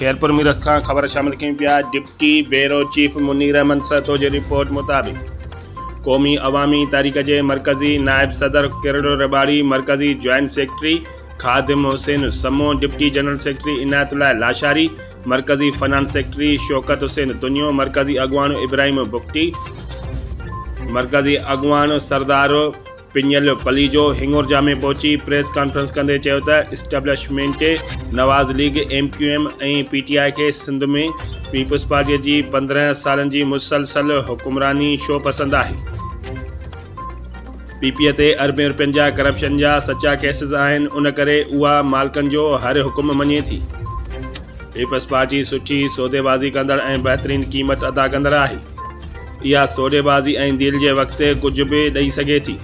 خيرپور ميرس کان خبر شامل ڪيون پيا deputy bureau chief Munir Ahmed Sahito جي رپورٽ مطابق قومي عوامي تحريڪ جي مرڪزي نائب صدر ڪرڙو رٻاڙي، مرڪزي joint secretary Khadim Hussain Samoon, deputy general secretary Inayatullah Lashari, مرڪزي فنانس سيڪريٽري شوڪت حسين تنيو، مرڪزي اڳواڻ ابراهيم بگٽي، مرڪزي اڳواڻ سردار پڃيل پليجو هڱورجا ۾ پهچي پريس ڪانفرنس ڪندي چيو ته establishment Nawaz league, M Q M ۽ P T I کي سنڌ ۾ پيپلز پارٽي جي 15 سالن جي مسلسل حڪمراني شو پسند آهي. پي پي تي اربين رپين جا ڪرپشن جا سچا ڪيسز آهن ان ڪري اها مالڪن جو هر حڪم مڃي ٿي. پيپلز پارٽي سٺي سوديبازي ڪندڙ ۽ بهترين قيمت ادا ڪندڙ آهي. اها سوديبازي ۽ ڊيل جي وقت ڪجهه به ڏئي سگهي ٿي.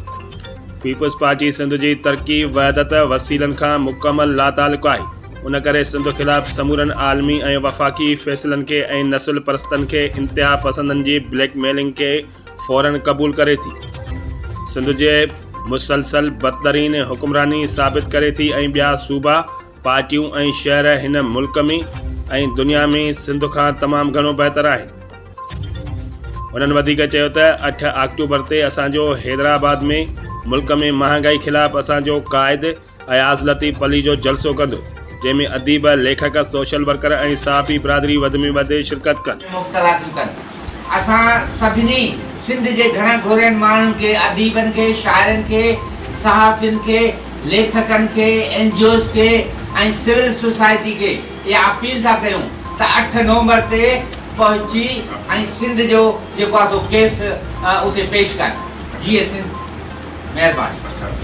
پيپلز پارٽي سنڌ جي ترقي، وحدت، وسيلن کان مڪمل لاتعلق آهي. ان ڪري سنڌ خلاف سمورن عالمي ۽ وفاقي فيصلن کي ۽ نسل پرستن کي انتها پسندن جي بليڪ ميلنگ کي فورن قبول ڪري ٿي. سنڌ جي مسلسل بدترين حڪمراني ثابت ڪري ٿي ۽ ٻيا صوبا، پارٽيون ۽ شهر هن ملڪ ۾ ۽ دنيا ۾ سنڌ کان تمام گهڻو بهتر آهن. هنن وڌيڪ چيو ته اٺ آڪٽوبر تي اسان جو حيدرآباد ۾ ملڪ ۾ مهانگائي خلاف اسان جو قائد اياز لطيف پليجو جلسو ڪندو جنهن ۾ اديب، ليکڪ، سوشل ورڪر ۽ صحافي برادري وڌ ۾ وڌ شرڪت ڪن. ۾ مبتلا ٿيون ڪن. اسان سڀني سنڌ جي گهڻن گهرين ماڻهن کي، اديبن کي، شاعرن کي، صحافين کي، ليکڪن کي، اين جي اوز کي ۽ سول سوسائٽي کي اها اپيل ٿا ڪيون ته اٺ نومبر تي پهچي ۽ سنڌ جو جيڪو آهي سو ڪيس اتي پيش ڪن. جيئي سنڌ. مهرباني.